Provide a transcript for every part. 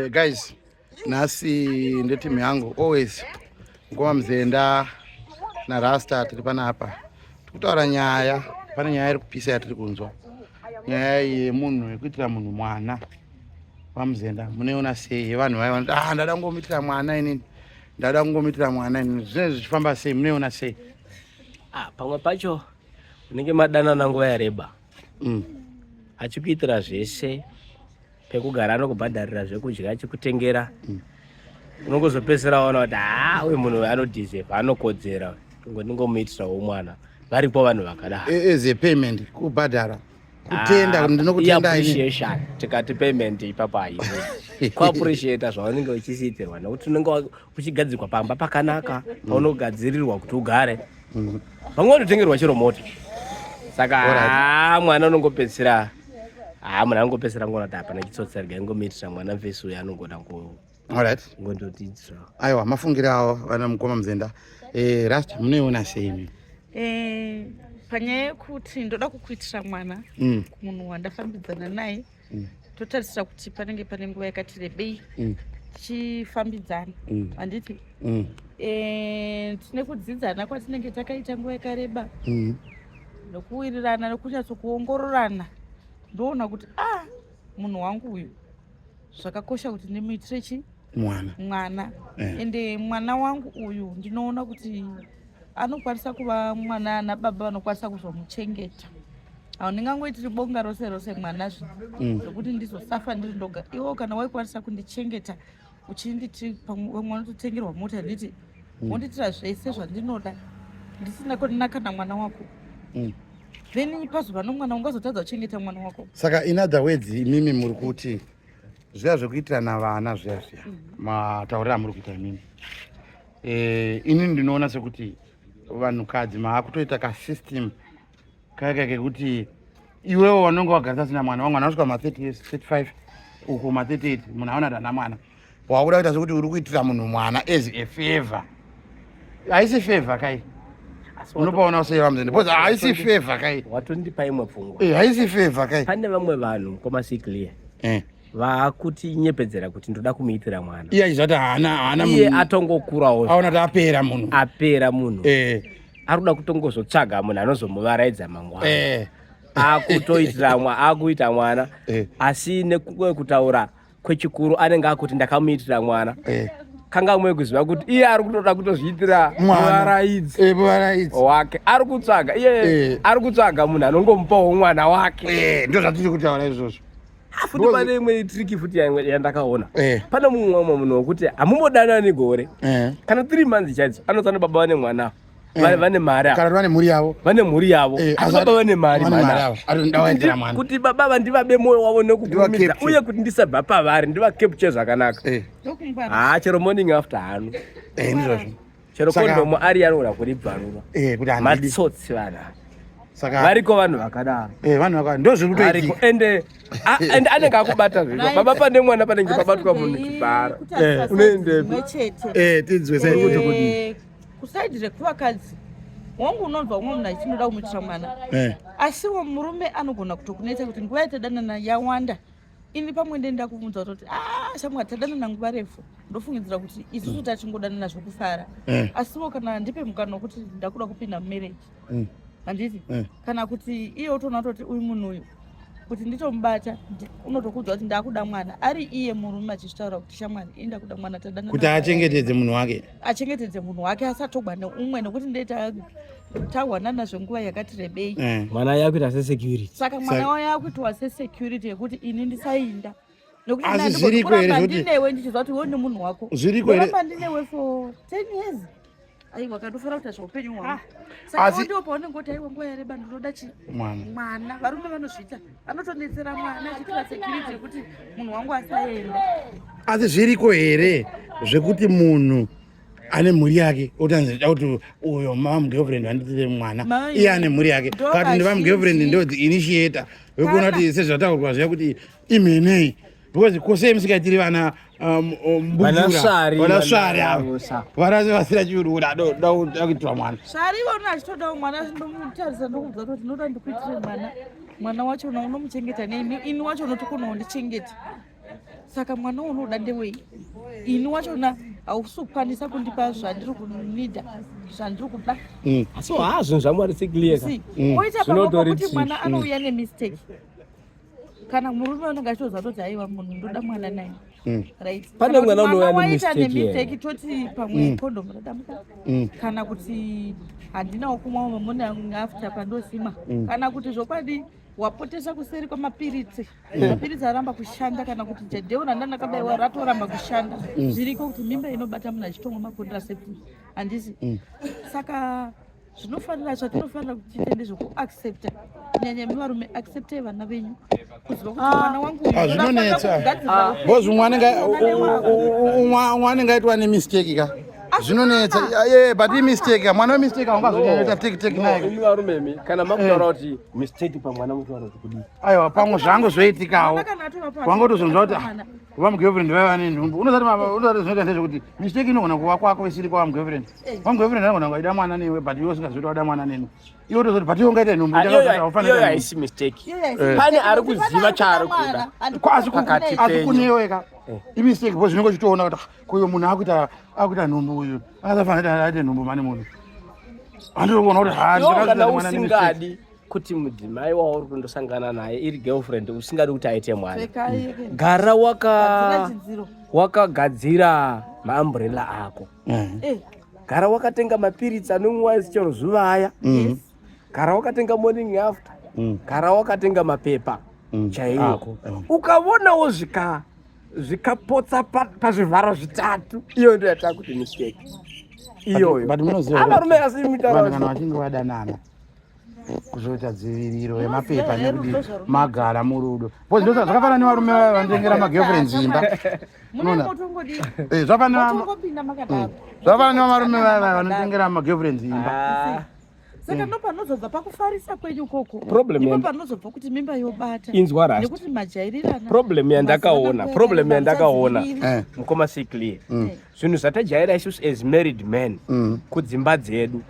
Guys, nhasi ndetimu yangu always ngoma Mzenda naRasta tiri panapa tikutaura nyaya. Pane nyaya iri kupisa yatiri kunzwa, nyaya yemunhu yekuitira munhu mwana. VaMzenda, munoiona sei yevanhu vaya vanoti, "Ah, ndada kungomuitira mwana inini, ndada kungomuitira mwana inini"? Zvinenge zvichifamba sei? Munoiona sei? Ah, pamwe pacho unenge madanana nguva yareba, achikuitira zvese, pekugara anokubhadharira, zvekudya achikutengera. Unongozopedzisira waona kuti, haa, uyu munhu anodeserve, anokodzera, ndingomuitirawo mwana. Varipo vanhu vakadaro. As a payment, kubhadhara, kutenda kuti ndinokutenda ini. Appreciation. Tikati payment ipapo haipo, kuappreciata zvaunenge uchisiitirwa, nekuti unenge uchigadzirwa pamba pakanaka paunogadzirirwa kuti ugare. Vamwe vanotengerwa chero mota, saka haa, mwana unongopedzisira, haa, munhu anongopedzisira ngoona kuti hapana chitsotsi, regai ngomuitira mwana mvesi uyo anongoda ngondotiitira. Aiwa, mafungiro avo vana mukoma Mzenda. Rasta, munoiona sei imi? Panyaya yekuti ndoda kukuitira mwana kumunhu wandafambidzana naye, totarisira kuti panenge pane nguva yakati rebei tichifambidzana, handiti? Tine kudzidzana kwatinenge takaita nguva yakareba, nokuwirirana, nokunyatsokuongororana, ndoona kuti, ah, munhu wangu uyu zvakakosha kuti ndimuitire chi mwana. Mwana. Eh. Ende mwana wangu uyu ndinoona kuti anokwanisa kuva mwana nababa vanokwanisa kuzomuchengeta. Haundingangoitiri bonga rose rose mwana zvi zvokuti ndizosafa ndiri ndoga. Iwo kana waikwanisa kundichengeta, uchinditi pamwe vamwe vanototengerwa mota, nditi wonditira zvese zvandinoda ndisina kuna kana mwana wako, then pazuva nomwana ungazotadza kuchengeta mwana wako. Saka in other words, imimi muri kuti zviya zvekuitirana vana zviya zviya, matauriro amuri kuita imimi, inini ndinoona sekuti vanhukadzi maakutoita kasystem kaka kekuti iwewo vanonge wagarisa sina mwana, vamwe vanosvika ma30 years, 35 uko, ma38, munhu aona kuti ana mwana, wakuda kuita sekuti uri kuitira munhu mwana as a favor. Haisi favor kai? Unopaona sei, VaMzenda? Because haisi favor kai? Watondipa imwe pfungwa. Haisi favor kai? Pane vamwe vanhu, mukoma Siklie, vaakutinyepedzera kuti ndoda kumuitira mwana. Iye achizati haana, haana Iye munhu. Atongokurawo. Aona kuti apera munhu. Apera munhu. Ari kuda kutongozotsvaga munhu anozomuvaraidza mangwana. Akutoitira akuita mwana, asi nekumwe kutaura kwechikuru anenge akuti ndakamuitira mwana. Kangamwe kuziva kuti iye ari kutoda kutozviitira Mwana. muvaraidzi Muvaraidzi wake. Ari kutsvaga iye, ari kutsvaga munhu anongomupawo mwana wake. Ndo zvatiri kutaura izvozvo. Futi pane imwe trick futi yandakaona. Pane mumwe munhu wekuti hamumbodanani gore kana 3 months chaidzo, anotsana baba vane mwana, vane mari ava. Kana kuti vane mhuri yavo. Vane mhuri yavo. Asi baba vane mari. Vane mari Mana. avo. Ari ndawaitira mwana. Kuti baba vandivabe mwoyo wavo nekukurumidza Ndivacapture. uye kuti ndisabva pavari, ndivacapture zvakanaka. Ndokungwara. Haa, chero morning after hanu. Ndizvozvo. Chero kondomu ari anogona kuribvarura. Kuti handidi. Matsotsi vanhu. Saka variko vanhu vakadaro. Vanhu vaka ndo zviri variko kutoitika. Ende anenge akubata zvino baba pane mwana, panenge pabatwa munhu chibhara. Unoendepi? Chete. Tinzwe sei kuti kudii? Kuside rekuvakadzi wangu, unonzwa umwe munhu achinoda kumuitira mwana, asiwo murume anogona kutokunetsa kuti nguva yatadanana yawanda. Ini pamwe ndenda kubvunza kutoti, "Ah, shamwari, tadanana nguva refu, ndofungidzira kuti isusu tachingodanana zvokufara." Asiwo kana ndipe mukana wekuti ndakuda kupinda mumarriage, handiti? Kana kuti iye utoona kutoti uyu munhu uyu kuti nditomubata, unotokuudza kuti ndakuda mwana, ari iye murume achizvitaura kuti, "Shamwari, ini ndakuda mwana, tadanana." Kuti achengetedze munhu wake. Achengetedze munhu wake, asatogwa neumwe, nekuti ndee tahwanana zvenguva yakati rebei. Mwana yakuita sesecurity. Saka mwana wayo akuitwa sesecurity yekuti ini ndisainda, nekuti Asi ini zviriko here kuramba zvekuti ndinewe ndichiziva kuti iwe nemunhu wako, Zviriko here ndoramba ndinewe for 10 years, aiwa, kandofanira kuita zveupenyu hwangu. Saka ndipo paunenge kuti, aiwa, nguva yareba, ndinoda chi mwana. Mwana. Varume vanozviita, anotonetsera mwana achiitira security yekuti munhu wangu asaenda. Asi zviriko here zvekuti munhu ane mhuri yake otanzi da kuti uyo mamugirlfriend vanditire mwana? Mai, Iye ane mhuri yake. Ndo Kana kuti ndivamugirlfriend vazhinji. ndo the initiator wekuona Kana. kuti sezvataurwa zviya kuti imhenei, because kosei musingaitiri vana Vana svari, vana svari vana avo sa. vana vasina chiuru kuti adoda kuitirwa mwana? Svari ivona achitodawo mwana, ndomutarisa, ndokubva kuti ndinoda ndikuitire mwana. Mwana wacho unomuchengeta nei? Ini wacho unotokona undichengeta. Saka mwana unoda ndewei? Ini wachona hausi kukwanisa kundipa zvandiri kunida, zvandiri kuda. Asi haa, zvinhu zvaMwari seclear. See, oita pamwe pakuti mwana anouya nemistake, kana murume unenge achitoziva toti aiwa, munhu ndoda mwana naye. Right. Pane Kana kuti mwana unouya waita nemistake. Nemistake, toti pamwe kondomu radamuka, kana kuti handinawo kumwa mamona after pandosima, kana kuti zvokwadi wapotesa kuseri kwamapiritsi, mapiritsi aramba kushanda, kana kuti jadheu randandakabaiwa ratoramba kushanda. Zviriko kuti mimba inobata munhu achitomwa macontraceptive, handisi? Saka zvinofanira, zvatinofanira kuti tiite ndezvekuaccepta, kunyanya imi varume, acceptai vana venyu, kuziva kuti mwana wangu uyu Ah, ndofanira zvinonetsa. kugadzirira upenyu Because umwe anenge mwana wangu. umwe anenge aitwa nemistake ka, zvinonetsa. Yeah, but imistake ka, mwana wemistake haungazonyanyoita teki teki naye. Imi varume imi, kana makutaura kuti mistake pamwana, mutaura kuti kudii? Aiwa, pamwe zvangu zvoitikawo. Mwana kana atova pasi, Wangotozonzwa kuti mwana. vamugirlfriend vaiva nenhumbu. Unozati unozati zvinoita ndezvekuti mistake inogona kuva kwako isiri kwa vamugirlfriend. Vamugirlfriend anogona kunge aida mwana newe, but iwe usingazoti wada mwana neni. Iwe utozoti, but iwe ungaita nhumbu. Ah, Ndakazoti haufaniri iyoyo kuita haisi mistake. Iyoyo haisi Pane ari mistake. kuziva Pane chaari kuda kuda. mwana, handi Asi Pakati asi penyu. kunewe ka imistake, because zvinenge uchitoona kuti ah, kuyo munhu akuita nhumbu uyu, akasafanira aite nhumbu mane munhu handiri kuona kuti ha, Iwo kana ndakazoita mwana nemistake. usingadi kuti mudzimai wauri kundosangana naye iri girlfriend, usingadi kuti aite mwana, Pfekai, gara gadzira chidziro. wakagadzira maumbrella ako. Gara wakatenga mapiritsi anomwiwa chero zuva aya. Gara wakatenga morning after. Gara wakatenga mapepa chaiwo. Ako. Ukaonawo zvikapotsa pazvivharo zvitatu, iyo ndo yataa kuti mistake iyoyo. But munoziva Avarume asi mutaura vanhu kana vachinge vadanana, kuzoita dziviriro yemapepa Munoziva here nekuti rudo zvarunoita? Magara murudo, because ndo zvakafanana nevarume vaya vanotengera magirlfriends imba. Mune Unoona? motongodii? Zvafanana Motongopinda makadaro. Zvafanana nevarume vaya vaya vanotengera magirlfriends imba. Ah, Saka ndo panozobva pakufarisa kwenyu koko, Problem ndipo panozobva kuti mimba yobata. Inzwa, Rasta. Nekuti majairirana. Problem yandakaona, problem yandakaona, mukoma Seclear, zvinhu zvatajaira isusu as married men kudzimba dzedu,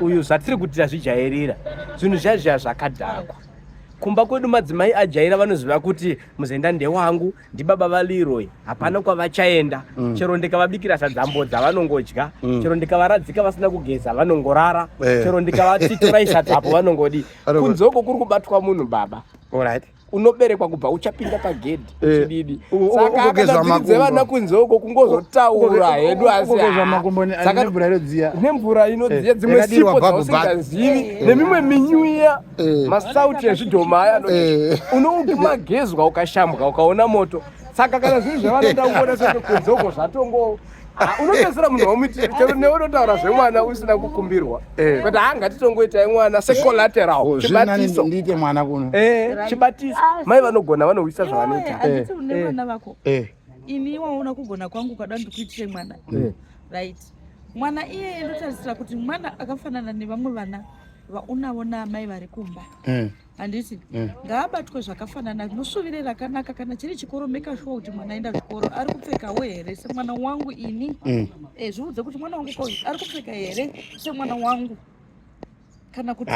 uyu zvatiri kuti tazvijairira, zvinhu zvazviya zvakadhakwa. Kumba kwedu madzimai ajaira, vanoziva kuti muzenda ndewangu, ndibaba vaLeroy, hapana kwavachaenda. Chero ndikavabikira sadza vanongodya, chero ndikavaradzika vasina kugeza vanongorara, chero ndikavati torai sadzapo vanongodi. Kunzoko kuri kubatwa munhu baba, unoberekwa kubva uchapinda pagedhi chididi. Saka Ugogezwa akanadziridze makumbo. vana kunzoko kungozotaura hedu, asi Ugogezwa makumbo nemvura inodziya. Nemvura inodziya, dzimwe Yakadirwa sipo bubble bath. dzausingazivi, nemimwe minyuya, masauti ezvidhoma aya, unoumagezwa ukashambwa ukaona moto. Saka kana zvinhu zvavanoda kuona seke kunzoko zvatongo, Ah, unopedzisira munhu wamuitira chero newe unotaura zvemwana usina kukumbirwa, kuti ha, ngatitongoitai mwana secollateral. Oh, zviri nani Chibatiso. ndiite mwana kuno. Chibatiso. Mai vanogona vanouyisa zvavanoita. Handiti une vana vako? Ini waona kugona kwangu kada ndikuitire mwana, right? Mwana iyeye ndotarisira kuti mwana akafanana nevamwe vana vaunavo naamai vari kumba, handiti? Ngaabatwe zvakafanana, musvuvire rakanaka. Kana chiri chikoro, make sure kuti mwana aenda chikoro, ari kupfekawo here semwana wangu ini. Zviudze kuti mwana wangu koyu ari kupfeka here semwana wangu, kana kuti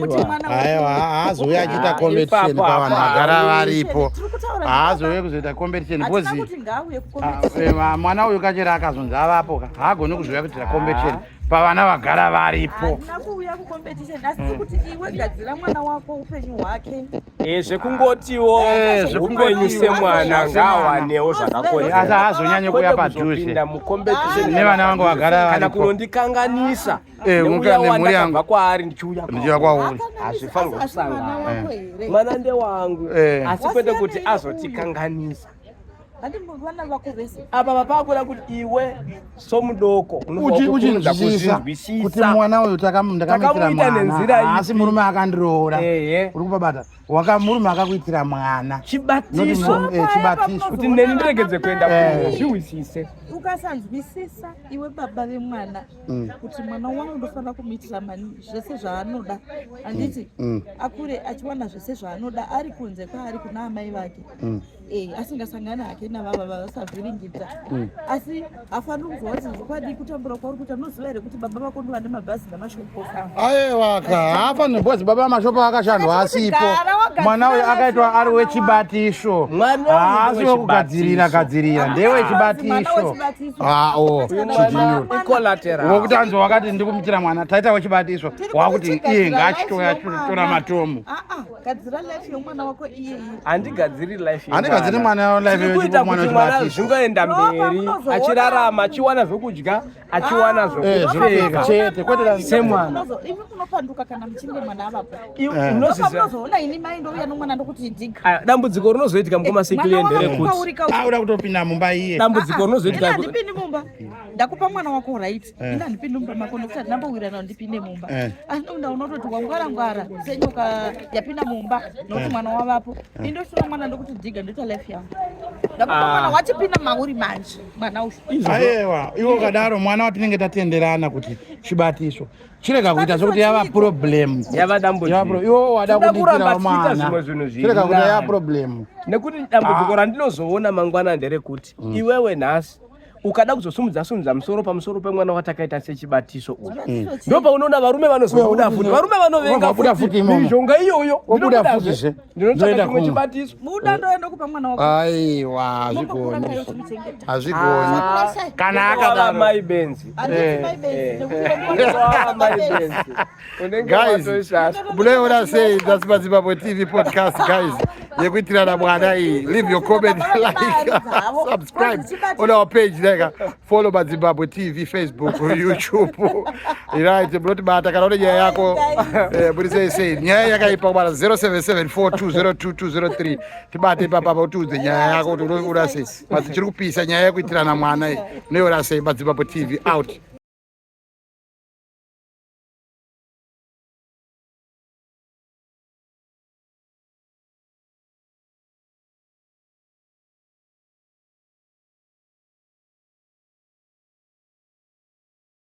kuti mwana Aiwa, haazouya achiita Ah, competition ipapo pavanhu apa. vagara varipo. Tiri kutaura Haazouye kuzoita competition hatina because kuti ngaauye kucompetition. Mwana uyu kachera akazonzi avapo ka, haagoni kuzouya kuitira competition pavana vagara varipo. Handina kuuya kucompetition, asi tiri kuti iwe gadzira mwana wako upenyu hwake. Zvekungotiwo Zvekungotiwo upenyu semwana ngaawanewo Asi zvakakodzera, haazonyanyi kuuya kwete padhuze kuzopinda mucompetition nevana vangu vagara kana varipo. kunondikanganisa Neuya neuya nemhuri yangu. wandakabva kwaari ndichiuya Ndichiuya kwauri. Hazvifanirwa Asi mwana kusangana. wako here? Mwana ndewangu, asi kwete Wasiyana kuti iye uyu. azotikanganisa. Handi vana vako vese? Apa papakuda kuti iwe somudoko unofanira kukurumidza Uchinzwisisa kuti kuzvinzwisisa. mwana uyu ndakamuitira Takamuita nenzira mwana, asi ipi? murume akandiroora. Ehe. Uri kupabata waka murume akakuitira mwana. Chibatiso. Not chibatiso. Kuti neni ndiregedze kuenda zviwisise. Ukasanzwisisa iwe baba vemwana kuti mwana wangu ndofanira kumuitira mani zvese zvaanoda, handiti? Akure achiwana zvese zvaanoda ari kunze kwaari kuna amai vake, asingasangani hake navava vasavhiringidza, asi hafaniri kuzwa kuti zvokwadi kutambura kwauri kuita, unoziva here kuti baba vako ndova nemabhazi namashopo? Aiwa ka, haafaniri, because baba mashopo akashandwa asipo. Gara. Mwana uyu akaitwa ari wechibatiso. Haasi wekugadzirira gadzirira, ndewechibatiso. Ah, oh, Collateral. Wokuti anzi wakati ndikumuitira mwana, taita wechibatiso. Wakuti iye ngaachitoya tora matomu. Ah, ah, gadzira life yomwana wako iyeye. Handigadziri life. Handigadziri mwana life. Tiri kuita kuti mwana zvingoenda mberi, achirarama, achiwana zvokudya, achiwana ah. Eh, zvokupfeka chete, kwete semwana. Imi munopanduka kana muchinge mwana avapo. Munozoona ini mai ndouya nomwana ndokuti dhiga. Ah, dambudziko rinozoitika mukoma eh, sekile nderekuti auda kutopinda mumba iye. Dambudziko rinozoitika ah, handipindi mumba. Ndakupa mwana wako right. Eh. Ini handipindi mumba mako nokuti handina mbowirirana ndipinde mumba. Asi ndokuda unototi wangwara ngwara senyoka yapinda mumba nokuti mwana wavapo. Ini ndotora mwana ndokuti dhiga ndoita life yangu. Ndakupa mwana wachipinda mauri manje mwana uyu. Ayewa, iwe ukadaro mwana watinenge tatenderana kuti chibatiso chirega kuita sokuti yava problem. Yava dambudziko. Iwe wada kundiitira mwana. Chirega kuita yava problem. Nekuti dambudziko ah. randinozoona mangwana nderekuti mm. iwewe nhasi ukada kuzosumudza sumudza musoro pamusoro pemwana watakaita sechibatiso uyu mm. ndopaunoona varume vanozobuda futi varume vanovenga futi mishonga iyoyo wobuda futi zve ndinotsvaka chimwe chibatiso buda ndoenda kupa mwana wako aiwa hazvigoni hazvigoni ah. kana akadaro mai benzi eh. eh. mai benzi Guys, munoiona sei? That's Mazimbabwe TV podcast, guys, yekuitirana mwana iyi. Leave your comment, like, subscribe on our page like, follow Mazimbabwe TV, Facebook, YouTube. Right, munotibata kana une nyaya yako, eh, muri sei sei. Nyaya yakaipa kubata 0774202203. Tibate ipapa utiudze nyaya yako kuti unoiona sei. Madzi chiri kupisa nyaya yekuitirana mwana iyi. Unoiona sei? Mazimbabwe TV out.